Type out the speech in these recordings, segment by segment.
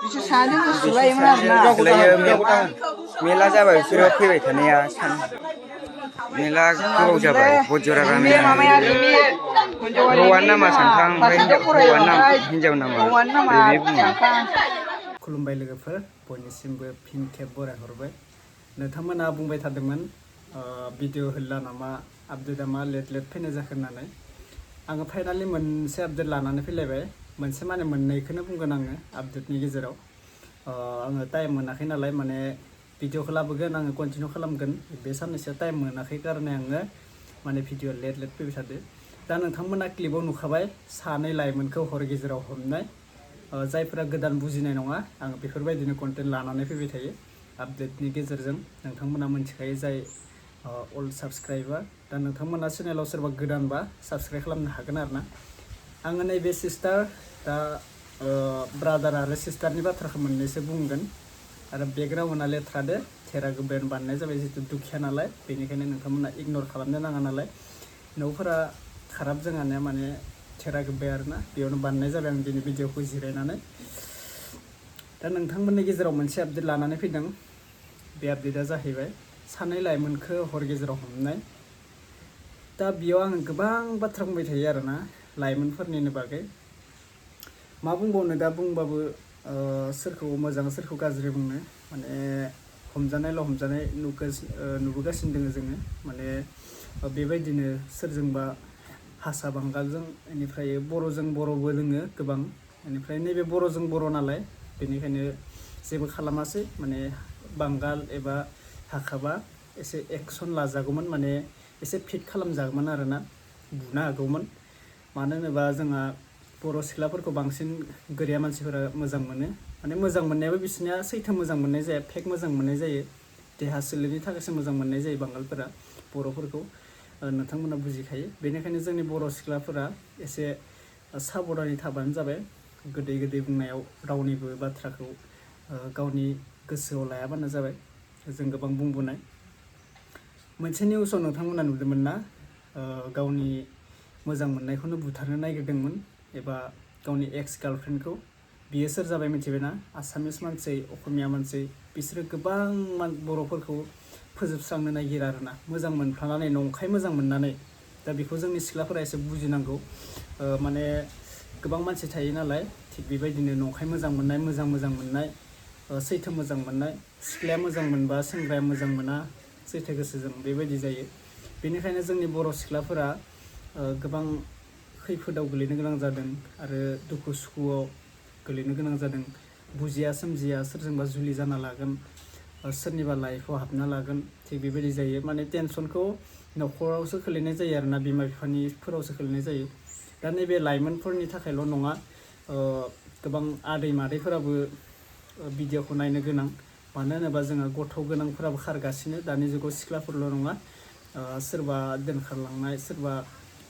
बिसोर सानैजों सोलायोमोन आरोना सोलायो मेला जाबाय बिसोरो फैबाय थानाया मेला गोबाव जाबाय बजरा गामिया हौवानि नामा सानखां ओमफ्राय हिनजाव नामा बे बुङो खुलुमबाय लोगोफोर बयनिसिमबो फिन खेब बरायहरबाय नोंथांमोना बुंबाय थादोंमोन भिडिअ होला नामा आपडेटआ मा लेट फैनाय जाखो होननानै आङो फाइनालि मोनसे आपडेट लानानै फैलायबाय मोनसे माने मोननैखौनो बुंगोन आङो आपडेटनि गेजेराव आङो टाइम मोनाखै नालाय माने भिडिअखौ लाबोगोन आङो कन्टिनिउ खालामगोन बे साननैसो टाइम मोनाखै कारणे आङो माने भिडिअ लेट फैबाय थादो दा नोंथांमोना क्लिपाव नुखाबाय सानै लाइमोनखौ हर गेजेराव हमनाय जायफोरा गोदान बुजिनाय नङा आं बेफोरबायदिनो कन्टेन्ट लानानै फैबाय थायो आपडेटनि गेजेरजों नोंथांमोना मिथिखायो जाय अल्ड साबस्क्राइबार दा नोंथांमोना चेनेलाव सोरबा गोदानबा साबस्क्राइब खालामनो हागोन आरोना आङो नैबे सिस्टार दा ब्रादार आरो सिस्टारनि बाथ्राखौ मोननैसो बुंगोन आरो बेकग्राउन्डआ लेथ्रादो थेरा गोबेन बानायनाय जाबाय जितु दुखिया नालाय बेनिखायनो नोंथांमोना इगनर खालामनो नाङा नालाय न'फोरा खाराब जोंहानिया माने थेरा गोब्बाय आरोना बेयावनो बानायनाय जाबाय आं दिनै भिडिअखौ जिरायनानै दा नोंथांमोननि गेजेराव मोनसे आपडेट लानानै फैदों बे आपडेटआ जाहैबाय सानै लाइमोनखौ हर गेजेराव हमनाय दा बेयाव आङो गोबां बाथ्रा बुंबाय थायो आरोना लाइमोनफोरनिनो बागै मा बुंबावनो दा बुंबाबो सोरखौ मोजां सोरखौ गाज्रि बुंनो माने हमजानायल' हमजानाय नुबोगासिनो दङ जोङो माने बेबायदिनो सोरजोंबा हारसा बांगालजों बेनिफ्राय बर'जों बर'बो दोङो गोबां बेनिफ्राय नैबे बर'जों बर' नालाय बेनिखायनो जेबो खालामासै माने बांगाल एबा हाखाबा एसे एक्सन लाजागौमोन माने एसे फिट खालामजागौमोन आरोना बुनो हागौमोन मानो होनोबा जोंहा बर' सिख्लाफोरखौ बांसिन गोरिया मानसिफोरा मोजां मोनो माने मोजां मोननायाबो बिसोरनिया सैथो मोजां मोननाय जाया फेक मोजां मोननाय जायो देहा सोलेरनि थाखायसो मोजां मोननाय जायो बांगालफोरा बर'फोरखौ नोंथांमोना बुजिखायो बेनिखायनो जोंनि बर' सिख्लाफोरा एसे साबधानै थाबानो जाबाय गोदै गोदै बुंनायाव रावनिबो बाथ्राखौ गावनि गोसोआव लायाबानो जाबाय जों गोबां बुंबोनाय मोनसे निउसाव नोंथांमोना नुदोंमोन ना गावनि मोजां मोननायखौनो बुथारनो नागिरदोंमोन एबा गावनि एक्स गार्लफ्रेन्डखौ बियो सोर जाबाय मिथिबायना आसामिस मानसि असमिया मानसि बिसोरो गोबां बर'फोरखौ फोजोबस्रांनो नागिरो आरोना मोजां मोनफ्लानानै नंखाय मोजां मोननानै दा बेखौ जोंनि सिख्लाफोरा एसे बुजिनांगौ माने गोबां मानसि थायो नालाय थिग बेबायदिनो नंखाय मोजां मोननाय सैथो मोजां मोननाय सिख्लाया मोजां मोनबा सेंग्राया मोजां मोना सैथो गोसोजों बेबायदि जायो बेनिखायनो जोंनि बर' सिख्लाफोरा गोबां खैफोदाव गोलैनो गोनां जादों आरो दुखु सुखुआव गोलैनो गोनां जादों बुजिया सोमजिया सोरजोंबा जुलि जाना लागोन सोरनिबा लाइफआव हाबना लागोन थिग बेबायदि जायो माने टेनसनखौ न'खरावसो खोलैनाय जायो आरोना बिमा बिफानिफोरावसो खोलैनाय जायो दा नैबे लाइमोनफोरनि थाखायल' नङा गोबां आदै मादैफोराबो भिडिअखौ नायनो गोनां मानो होनोबा जोंहा गथ' गोनांफोराबो खारगासिनो दानि जुगाव सिख्लाफोरल' नङा सोरबा दोनखारलांनाय सोरबा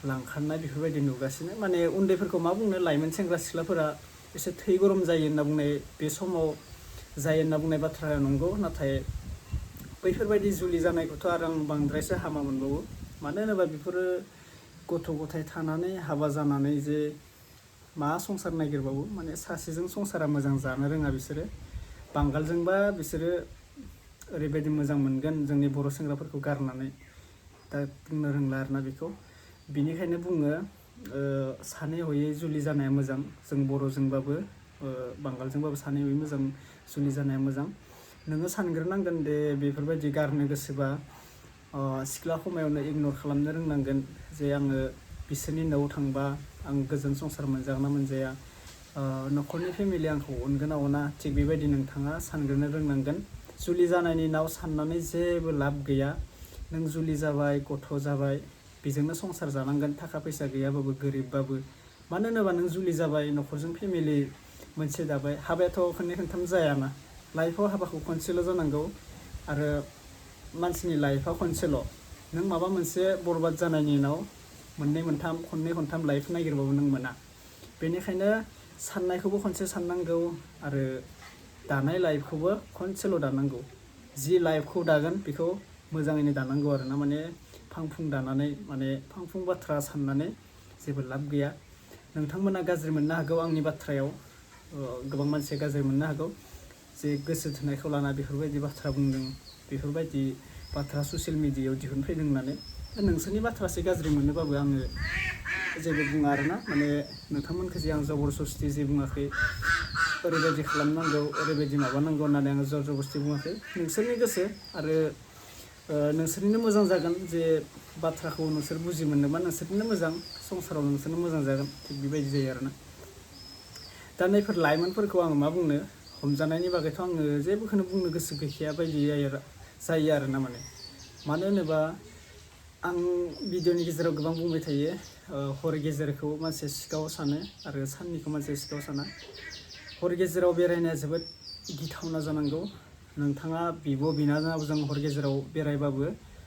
लांखारनाय बेफोरबायदि नुगासिनो माने उन्दैफोरखौ मा बुंनो लाइमोन सेंग्रा सिख्लाफोरा एसे थै गरम जायो होनना बुंनाय बे समाव जायो होनना बुंनाय बाथ्राया नंगौ नाथाय बैफोरबायदि जुलि जानायखौथ' आरो आं बांद्रायसो हामा मोनबावो मानो होनोबा बेफोरो गथ' गथाय थानानै हाबा जानानै जे मा संसार नागिरबावो माने सासेजों संसारा मोजां जानो रोङा बिसोरो बांगालजोंबा बिसोरो ओरैबायदि मोजां मोनगोन जोंनि बर' सेंग्राफोरखौ गारनानै दा बुंनो रोंला आरोना बेखौ बिनिखायनो बुङो सानै हयै जुलि जानाया मोजां जों बर'जोंबाबो बांगालजोंबाबो सानै हयै मोजां जुलि जानाया मोजां नोङो सानग्रोनांगोन दे बेफोरबायदि गारनो गोसोबा सिख्ला समायावनो इगनर खालामनो रोंनांगोन जे आङो बिसोरनि न'आव थांबा आं गोजोन संसार मोनजागोन ना मोनजाया न'खरनि फेमिलि आंखौ अनगोन ना अना थिग बेबायदि नोंथाङा सानग्रोनो रोंनांगोन जुलि जानायनि उनाव साननानै जेबो लाब गैया नों जुलि जाबाय गथ' जाबाय बेजोंनो संसार जानांगोन थाखा फैसा गैयाबाबो गोरिबबाबो मानो होनोबा नों जुलि जाबाय न'खरजों फेमिलि मोनसे दाबाय हाबायाथ' खननै खनथाम जायाना लाइफआव हाबाखौ खनसेल' जानांगौ आरो मानसिनि लाइफआ खनसेल' नों माबा मोनसे बरबाद जानायनि उनाव खननै खनथाम लाइफ नागिरबाबो नों मोना बेनिखायनो साननायखौबो खनसे साननांगौ आरो दानाय लाइफखौबो खनसेल' दानांगौ जि लाइफखौ दागोन बेखौ मोजाङैनो दानांगौ आरोना माने फांफुं दानानै माने फांफुं बाथ्रा साननानै जेबो लाब गैया नोंथांमोना गाज्रि मोननो हागौ आंनि बाथ्रायाव गोबां मानसिया गाज्रि मोननो हागौ जे गोसो थोनायखौ लाना बेफोरबायदि बाथ्रा बुंदों बेफोरबायदि बाथ्रा ससियेल मिडियायाव दिहुनफैदों होननानै नोंसोरनि बाथ्रासो गाज्रि मोनोबाबो आङो जेबो बुङा आरोना माने नोंथांमोनखौ जे आं जबरदस्ति जे बुङाखै ओरैबायदि खालामनांगौ ओरैबायदि माबानांगौ होननानै आङो जबरदस्ति बुङाखै नोंसोरनि गोसो आरो नोंसोरनिनो मोजां जागोन जे बाथ्राखौ नोंसोर बुजि मोनोबा नोंसोरनिनो मोजां संसाराव नोंसोरनो मोजां जागोन थिग बेबायदि जायो आरोना दा नैफोर लाइमोनफोरखौ आङो मा बुंनो हमजानायनि बागैथ' आङो जेबोखौनो बुंनो गोसो गैखाया बायदि जायो आरोना माने मानो होनोबा आं भिडिअनि गेजेराव गोबां बुंबाय थायो हर गेजेरखौ मानसिया सिखाव सानो आरो साननिखौ मानसिया सिखाव साना हर गेजेराव बेरायनाया जोबोद गिथावना जानांगौ नोंथाङा बिब' बिनानावजों हर गेजेराव बेरायबाबो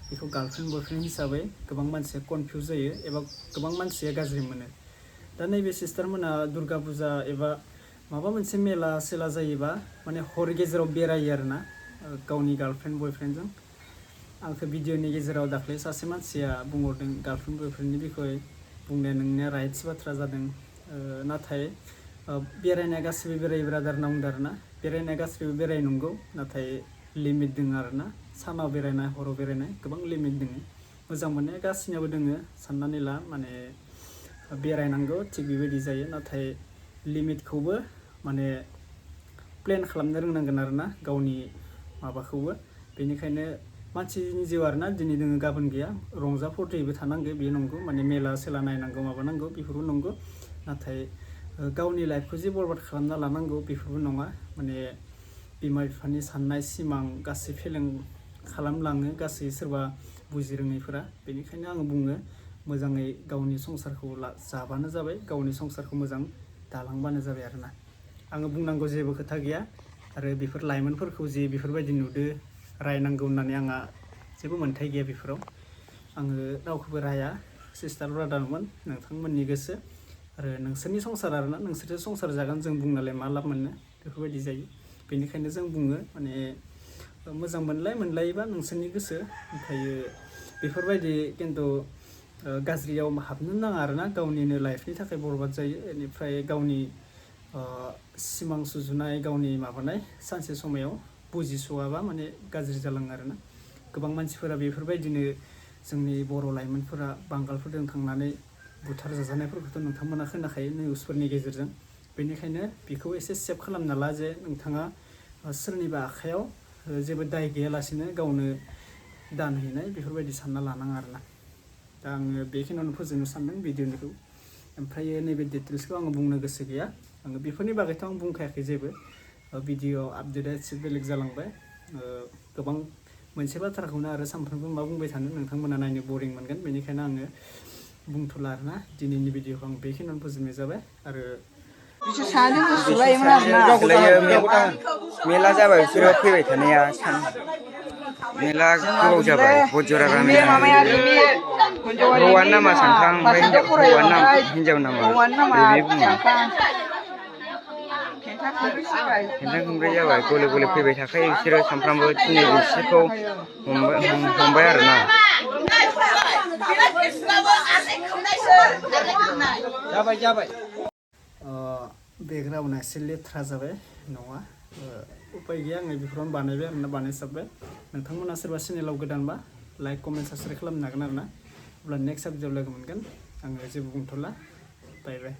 बेखौ गार्लफ्रेन्ड बयफ्रेन्ड हिसाबै गोबां मानसिया कनफिउज जायो एबा गोबां मानसिया गाज्रि मोनो दा नैबे सिस्टारमोना दुर्गा फुजा एबा माबा मोनसे मेला सेला जायोबा माने हर गेजेराव बेरायो आरोना गावनि गार्लफ्रेन्ड बयफ्रेन्डजों आंखौ भिडिअनि गेजेराव दाख्लै सासे मानसिया बुंहरदों गार्लफ्रेन्ड बयफ्रेन्डनि बिखय बुंनाया नोंनिया राइट्स बाथ्रा जादों नाथाय बेरायनाया गासिबो बेराय ब्रादार होनना बुंदों आरोना बेरायनाया गासिबो बेराय नंगौ नाथाय लिमिट दङ आरोना सानाव बेरायनाय हराव बेरायनाय गोबां लिमिट दङ मोजां मोननाया गासिनियाबो दोङो साननानै ला माने बेरायनांगौ थिग बेबायदि जायो नाथाय लिमिटखौबो माने प्लेन खालामनो रोंनांगोन आरोना गावनि माबाखौबो बेनिखायनो मानसिनि जिउ आरोना दिनै दोङो गाबोन गैया रंजा फुर्तिबो थानांगौ बे नंगौ माने मेला सेला नायनांगौ माबानांगौ बेफोरबो नंगौ नाथाय गावनि लाइफखौ जे बरबाद खालामना लानांगौ बेफोरबो नङा माने बिमा बिफानि साननाय सिमां गासै फेलें खालामलाङो गासै सोरबा बुजि रोङैफोरा बेनिखायनो आङो बुङो मोजाङै गावनि संसारखौ जाबानो जाबाय गावनि संसारखौ मोजां दालांबानो जाबाय आरोना आङो बुंनांगौ जेबो खोथा गैया आरो बेफोर लाइमोनफोरखौ जे बेफोरबायदि नुदो रायनांगौ होननानै आंहा जेबो मोन्थाय गैया बेफोराव आङो रावखौबो राया सिस्टार ब्रादारमोन नोंथांमोननि गोसो आरो नोंसोरनि संसार आरोना नोंसोरजों संसार जागोन जों बुंनालाय मा लाब मोननो बेफोरबायदि जायो बेनिखायनो जों बुङो माने मोजां मोनलायोबा नोंसोरनि गोसो ओमफ्रायो बेफोरबायदि खिन्थु गाज्रियाव हाबनो नाङा आरोना गावनिनो लाइफनि थाखाय बरबाद जायो बेनिफ्राय गावनि सिमां सुजुनाय गावनि माबानाय सानसे समायाव बुजिस'वाबा माने गाज्रि जालाङो आरोना गोबां मानसिफोरा बेफोरबायदिनो जोंनि बर' लाइमोनफोरा बांगालफोरजों थांनानै बुथार जाजानायफोरखौथ' नोंथांमोना खोनाखायो निउसफोरनि गेजेरजों बेनिखायनो बेखौ एसे सेभ खालामना ला जे नोंथाङा सोरनिबा आखायाव जेबो दाय गैयालासिनो गावनो दान हैनाय बेफोरबायदि सानना लानाङा आरोना दा आङो बेखिनियावनो फोजोबनो सानदों भिडिअनिखौ ओमफ्राय नैबे डिटेल्सखौ आङो बुंनो गोसो गैया आङो बेफोरनि बागैथ' आं बुंखायाखै जेबो भिडिअ आपडेटआ एसे बेलेग जालांबाय गोबां मोनसे बाथ्राखौनो आरो सानफ्रोमबो मा बुंबाय थानो नोंथांमोना नायनो बरिं मोनगोन बेनिखायनो आङो बुंथ'ला आरोना दिनैनि भिडिअखौ आं बेखिनियावनो फोजोबनाय जाबाय आरो बिसोर सानैजों बुसुलायोमोन आरोना मेला जाबाय बिसोरो फैबाय थानाया मेला गोबाव जाबाय बजरा गामिया हौवानि नामा सानखां ओमफ्राय हिन्जाव नामा बे बुङो खेन्थाम खनब्रै जाबाय गले गले फैबाय थाखायो बिसोरो सानफ्रामबो दिनै बिसोरखौ हमबाय आरोना जाबाय बेकग्राउन्डआ एसे लेथ्रा जाबाय नङा उपाय गैया आङो बेफोरावनो बानायबाय आरोना बानायसाबबाय नोंथांमोना सोरबा चेनेलाव गोदानबा लाइक कमेन्ट साबसक्राइब खालामनो हागोन आरोना अब्ला नेक्स्ट भिडिअ लोगो मोनगोन आङो जेबो बुंथ'ला बाय बाय